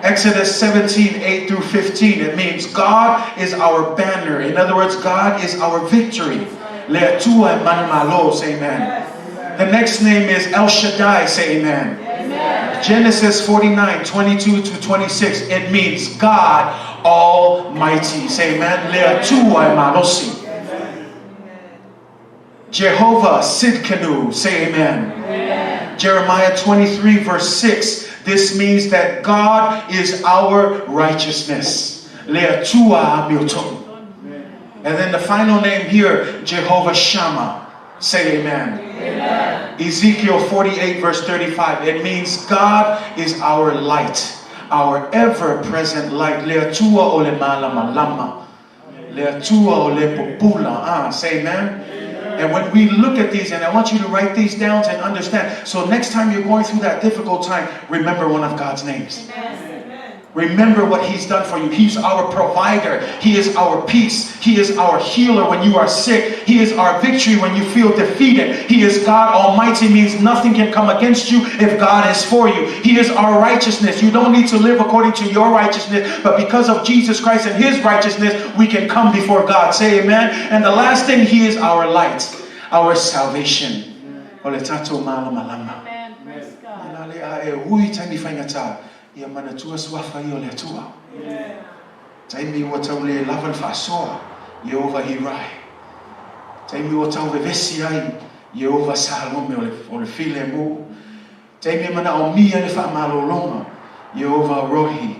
Exodus 17, 8 through 15. It means God is our banner. In other words, God is our victory. Le Atua e manumalo, say amen. The next name is El Shaddai, say amen. Amen. Genesis 49, 22 to 26. It means God Almighty. Say amen. Le Atua e malosi. Jehovah Sidkenu. Say amen. Amen. Jeremiah 23, verse 6. This means that God is our righteousness. Le Atua mioto. And then the final name here, Jehovah Shammah. Say amen. Amen. Ezekiel 48, verse 35. It means God is our light, our ever-present light. Le Atua o le malamalama. Le Atua o le pupula. Say amen. Amen. And when we look at these, and I want you to write these down and understand. So next time you're going through that difficult time, remember one of God's names. Amen. Remember what He's done for you. He's our provider. He is our peace. He is our healer when you are sick. He is our victory when you feel defeated. He is God Almighty, means nothing can come against you if God is for you. He is our righteousness. You don't need to live according to your righteousness, but because of Jesus Christ and His righteousness, we can come before God. Say amen. And the last thing, He is our light, our salvation. Amen. Praise God. Ia manatua suafa ia o le Atua. Taimi ua tau le lava le faasoa, Ieova Hirai. Taimi ua tau vevesi ai, Ieova Salome o le, o le filemu. Taimi e manaomia le faamalologa, Ieova Rohi.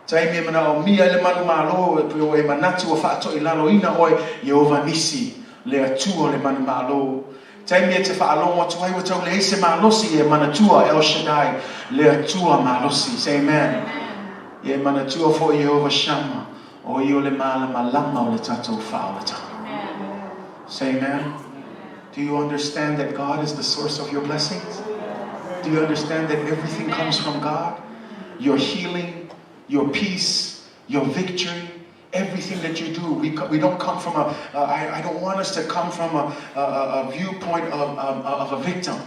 Taimi e manaomia le manumalo, e pei e manatu ua faatoilaloina oe, Ieova Nisi, le Atua o le manumalo. Taimi e te faalogo atu ai ua tau leai se malosi, e manatua El Shaddai, le Atua malosi. Say amen. Ia e manatua foi Ieova Shammah, o ia o le malamalama o le tatou faaolataga. Say amen. Do you understand that God is the source of your blessings? Do you understand that everything comes from God? Your healing, your peace, your victory, everything that you do. We don't come from a, I don't want us to come from a viewpoint of a victim.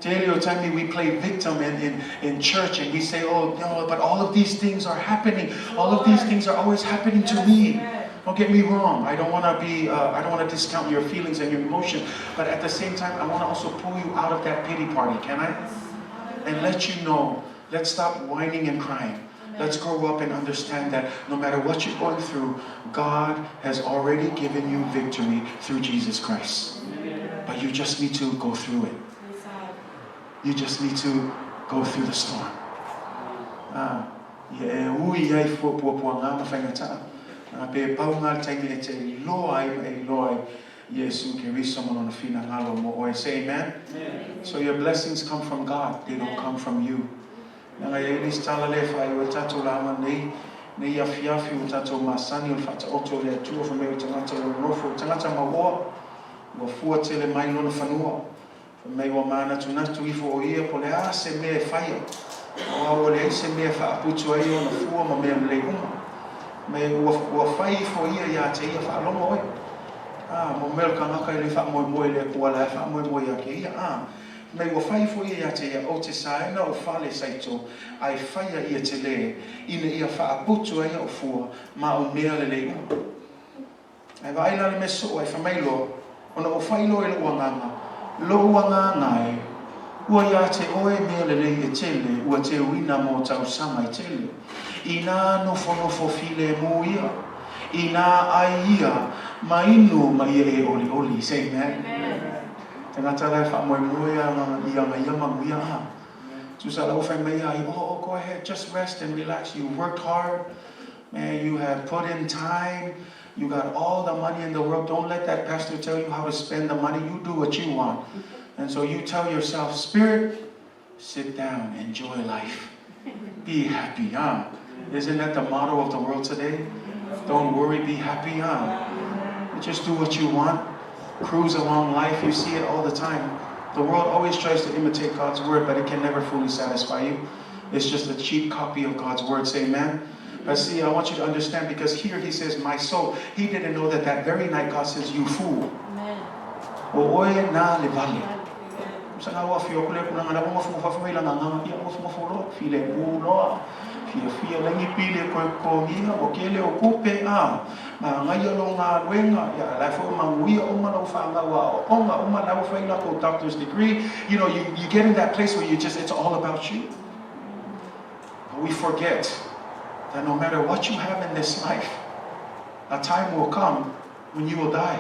Daily or time we play victim in church and we say, oh, no, but all of these things are happening. All of these things are always happening to me. Don't get me wrong. I don't want to be, I don't want to discount your feelings and your emotions. But at the same time, I want to also pull you out of that pity party, can I? And let you know, let's stop whining and crying. Let's grow up and understand that no matter what you're going through, God has already given you victory through Jesus Christ. But you just need to go through it. You just need to go through the storm. Ia e ui ai fua puapuaga ma faigata. Pe pau ngā le taimi e te iloa ai ma e iloa ai Iesu Keriso ma lona finagalo mo oe. Say amen. Amen. So your blessings come from God. They don't come from you. Leaga e i ai le isi tala lea e faaiu ai tatou lauga nei, nei afiafi ua tatou masani o le faataoto o le Atua fai mai o tagata ua nonofo, o tagata mauoa, ua fua tele mai lona fanua. Fai mai ua manatunatu ifo o ia po o le a se mea e faia, aua ua leai se mea e faaputu ai ona fua ma mea lelei uma. Mai ua, ua fai ifo ia iā te ia faalogo oe. A, mo mea o le kanaka e le faamoemoe i le Atua la e faamoemoe ia ke ia. A, Mei ua fai ifo ia ia te ia o te saena o fale saito ae faia ia te le, ina ia faaputu ai au fua ma o mea lelei uma. Ae vaai la le mea soo ae fai mai loa, ona ou fai loa i lou agaga, lou agaga e, ua ia te oe mea lelei e tele ua teuina mo tausaga e tele. Inā nofonofo filemu ia, inā ai ia ma inu ma ia e olioli. Say amen. Tangata la e faamoemoe i ana ia manuia a. Tusa la ua fai mai ia ai, oh, oh, go ahead, just rest and relax, you worked hard, man, you have put in time, you got all the money in the world, don't let that pastor tell you how to spend the money, you do what you want. And so you tell yourself, spirit, sit down, enjoy life, be happy, huh? Isn't that the motto of the world today? Don't worry, be happy, huh? Just do what you want. Cruise along life. You see it all the time. The world always tries to imitate God's word, but it can never fully satisfy you. It's just a cheap copy of God's word. Say amen. But see, I want you to understand, because here he says, my soul. He didn't know that that very night God says, you fool. O oe na le vale. Sanga ua afio atu le Akua la ua nofonofo fai mai lana agaga, ia nofonofo loa, filemu loa, fiafia lagi pili e toe totogia, ua tele o tupe, a, manaia lou galuega, ia a o la e foi ua manuia uma lau fanau aoaoga uma, la ua fai latou doctor's degree. You get in that place where you just, it's all about you. But we forget that no matter what you have in this life, a time will come when you will die.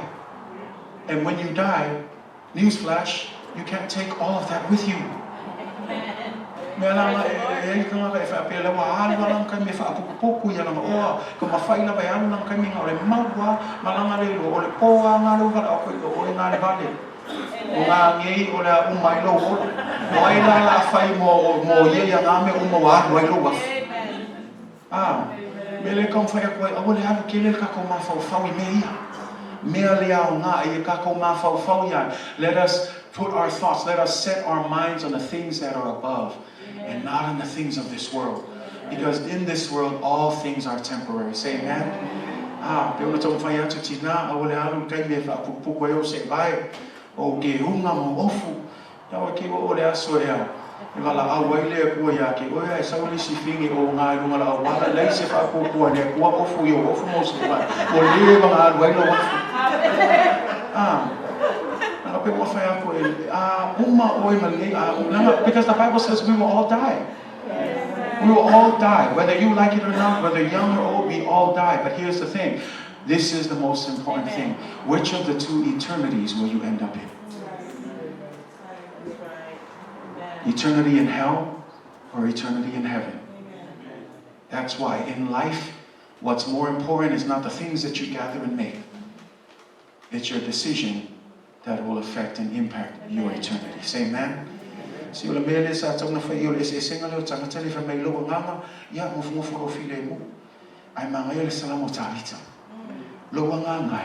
And when you die, newsflash, you can't take all of that with you. Mea langa e ai tangata e whaapea le wa alu langa kai me whaapukupuku ia langa oa, ka mawhai lava e alu langa kai me ngā o le maua ma langa le o le pōa ngā leo wala o koe o e ngā le vale. O ngā ngei o le a uma i lou ola. O ai la la whai mo ia ia ngā me uma wa alu ai lou afu. Ah, me le taumafai atu ai, aua le alu tele le tatou mafaufau i mea ia. Mea le aoga i e tatou mafaufau ia. Let us put our thoughts, let us set our minds on the things that are above and not on the things of this world. Because in this world, all things are temporary. Say amen. Ah, pe ona taumafai atu tina, aua le alu i taimi e faapupupu ai ou seevae, o kehuga ma ofu. Ia oe ke o le aso e a, e valaau ai le Akua ia te oe, ae sau le isi figi o ngā i lunga la auala, lei se faapuapua le Akua ofu i o ofu mo se vai. Ua leva ona alu ai lou afu. Ah, ana pe ua whai ako e, a uma oe ma le, a uma, because the Bible says we will all die. We will all die, whether you like it or not, whether young or old, we all die. But here's the thing. This is the most important thing. Which of the two eternities will you end up in? Eternity in hell or eternity in heaven? That's why in life, what's more important is not the things that you gather and make. It's your decision that will affect and impact your eternity. Say amen. Si o le mea lea sa tauna fai i o le eseesega lea o tagata le fai mai lou agaga, ia nofonofo lou filemu. Ae manaia le Salamo o Tavita. Lou agaga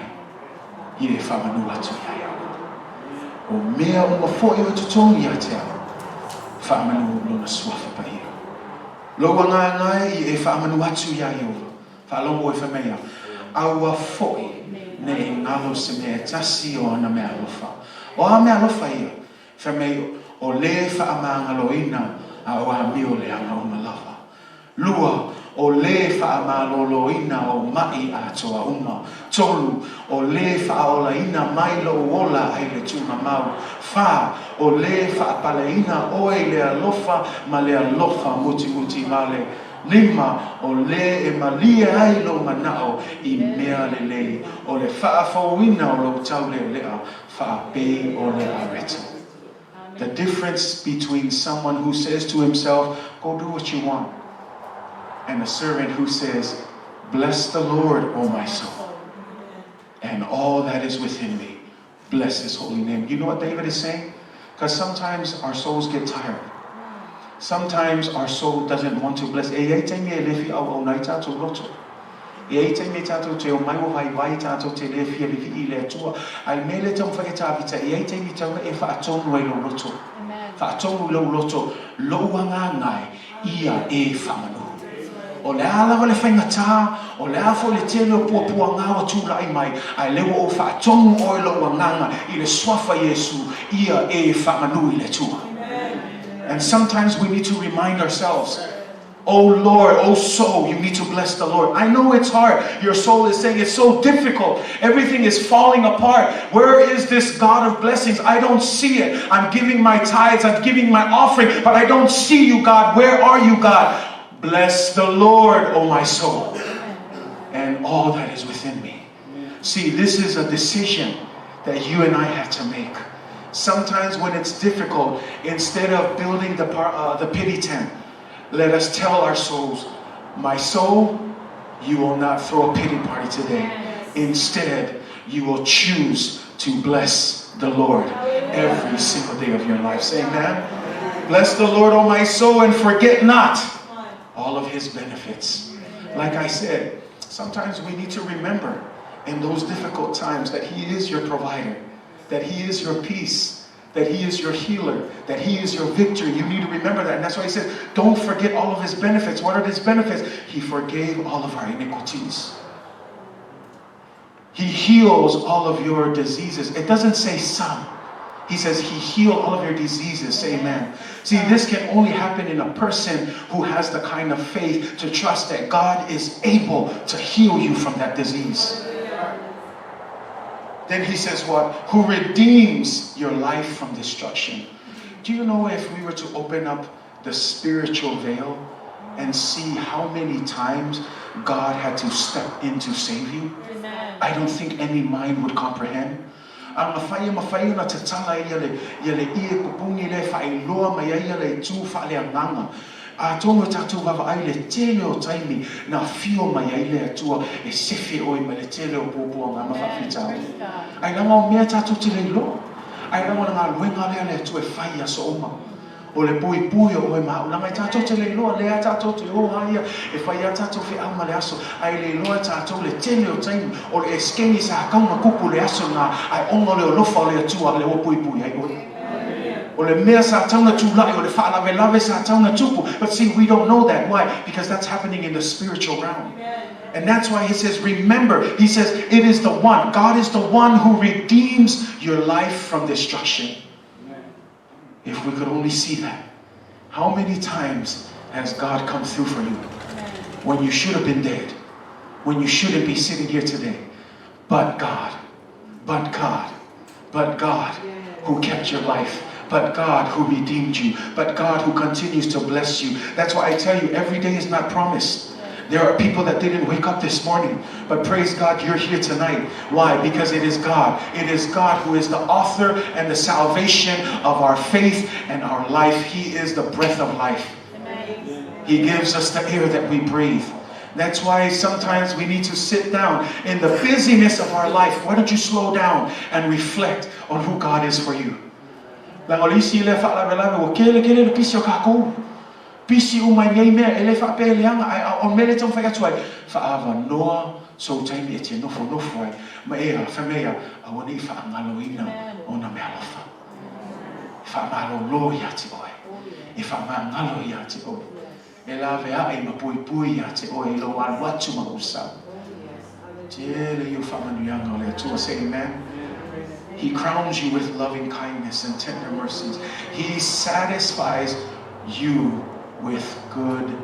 e, ia e faamanu atu ia Ieova. O mea uma foi o totogi ia te au, faamanu lona suafa paia. Lou agaga e, ia e faamanu atu ia Ieova. Faalogo e fai mai ia, aua foi nei galo se mea e tasi o ana mea alofa. O a mea alofa ia? Fai mai, o le faamagaloina a o amio leaga uma lava. Lua, o le faamaloloina o maʻi atoa uma. Tolu, o le faaolaina mai lou ola ai le tuugamau. Fa, o le faapaleina oe i le alofa ma le alofa mutimuti vale. Lima, o le e malie ai lou manao i mea lelei, o le faafouina o lou taulealea faapei o le arete. The difference between someone who says to himself, go do what you want, and a servant who says, bless the Lord, O my soul, and all that is within me, bless his holy name. You know what David is saying? Because sometimes our souls get tired. Sometimes our soul doesn't want to bless. E iai taimi e le fia auauna ai tatou loto. E iai taimi e tatou te omai ua vaivai tatou te le fia vivii i le Atua. A i le mea lea e taumafai e Tavita, e iai taimi tauna e faatonu ai lou loto. Faatonu i lou loto, lou agaga e, ia e faamanu. O le a lava le faigata, o le a foi le tele o puapuaga ua tulai mai, ae lea ua ou faatonu oe lou agaga i le suafa Iesu, ia e faamanu i le Atua. And sometimes we need to remind ourselves, Oh Lord, oh soul, you need to bless the Lord. I know it's hard. Your soul is saying it's so difficult. Everything is falling apart. Where is this God of blessings? I don't see it. I'm giving my tithes, I'm giving my offering, but I don't see you, God. Where are you, God? Bless the Lord, oh my soul, and all that is within me. See, this is a decision that you and I have to make. Sometimes when it's difficult, instead of building the pity tent, let us tell our souls, my soul, you will not throw a pity party today. Instead, you will choose to bless the Lord every single day of your life. Say amen. Bless the Lord, O my soul, and forget not all of his benefits. Like I said, sometimes we need to remember in those difficult times that he is your provider, that he is your peace, that he is your healer, that he is your victory. You need to remember that. And that's why he says, don't forget all of his benefits. What are his benefits? He forgave all of our iniquities. He heals all of your diseases. It doesn't say some. He says he healed all of your diseases. Say amen. See, this can only happen in a person who has the kind of faith to trust that God is able to heal you from that disease. Then he says what? Who redeems your life from destruction. Do you know if we were to open up the spiritual veil and see how many times God had to step in to save you? Amen. I don't think any mind would comprehend. A mafai e mafai ona tatala ia le, ia le ie pupuni lea e faailoa mai ai ia le itu faaleagaga. Atonu e tatou vaavaai i le tele o taimi na afio mai ai le Atua e sefe oe mai le tele o puapuaga ma faafitauli. Ai leaga o mea tatou te le iloa. Ai leaga o le galuega lea a le Atua e fai i aso uma. O le puipui o oe ma au, leaga e tatou te le iloa, lea tatou te o a ia e fai a tatou feau ma le aso, ae le iloa e tatou le tele o taimi o le esekeni sa kau na kupu le aso na, ae ona o le alofa o le Atua lea ua puipui ai oe. O le mea sa tau na tula'i, o le faalavelave sa tau na tupu. But see, we don't know that. Why? Because that's happening in the spiritual realm. And that's why he says, remember, he says, it is the one, God is the one who redeems your life from destruction. If we could only see that. How many times has God come through for you when you should have been dead, when you shouldn't be sitting here today? But God, but God, but God who kept your life, but God who redeemed you, but God who continues to bless you. That's why I tell you, every day is not promised. There are people that didn't wake up this morning, but praise God, you're here tonight. Why? Because it is God. It is God who is the author and the salvation of our faith and our life. He is the breath of life. He gives us the air that we breathe. That's why sometimes we need to sit down in the busyness of our life. Why don't you slow down and reflect on who God is for you? Leaga o le isi lea faalavelave ua kele kele le pisi o kākou. Pisi uma i nei mea, e le faapea e leaga, ae o le mea lea e taumafai atu ai, faaavanoa sou taimi e te nofonofo ai ma e fai mai ia, aua ne i faagaloina ona meaalofa. E faamalolo ia te oe, e faamagalo ia te oe, e laveai ma puipui ia te oe i lou alu atu ma lou sau. Tele ia o faamanuiaga o le Atua. Say amen. He crowns you with loving kindness and tender mercies. He satisfies you with good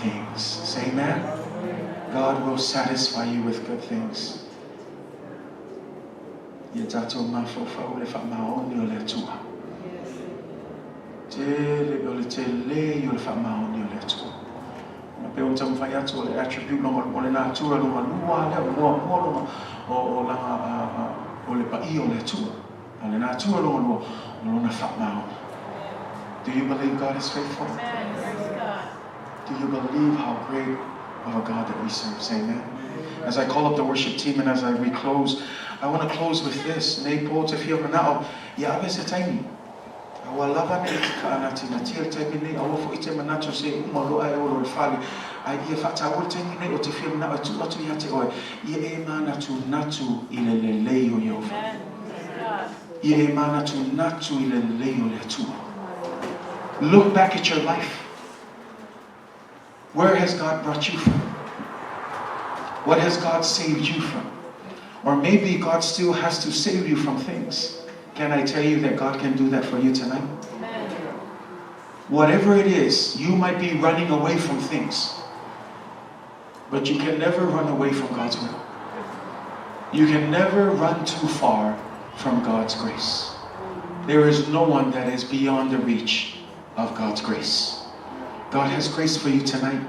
things. Say amen. God will satisfy you with good things. Ia tatou mafaufau i le faamaoni o le Atua. Tele o le tele o le faamaoni o le Atua. Ona pei ona taumafai atu o le attribute longa o le natura longa lua lea o muamua longa o o langa a o le paia o le Atua. A o le natura longa lua o lona faamaoni. Do you believe God is faithful? Do you believe how great of a God that we serve? Say amen. As I call up the worship team and as I we close, I want to close with this. Nei po te fia mana'o, ia ave se taimi. Aua lava nei te kaanatinatia le taimi nei, aua foi te manatu se uma loa e olo i le fale, ae ia faataua le taimi nei o te fia manao e tuu atu ia te oe, ia e manatunatu i le lelei o Ieova. Ia e manatunatu i le lelei o le Atua. Look back at your life. Where has God brought you from? What has God saved you from? Or maybe God still has to save you from things. Can I tell you that God can do that for you tonight? Amen. Whatever it is, you might be running away from things. But you can never run away from God's will. You can never run too far from God's grace. There is no one that is beyond the reach of God's grace. God has grace for you tonight.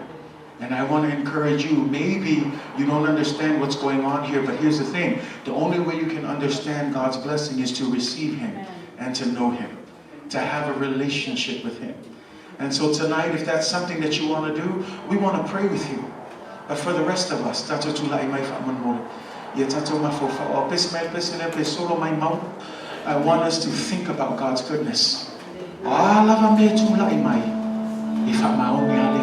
And I want to encourage you. Maybe you don't understand what's going on here, but here's the thing. The only way you can understand God's blessing is to receive Him and to know Him, to have a relationship with Him. And so tonight, if that's something that you want to do, we want to pray with you. But for the rest of us, tatou tulai mai faamolemole. Ia tatou mafaufau, o pese mai pese lea pe solo mai mau. I want us to think about God's goodness. O a lava mea tulai mai, e faamaoni a le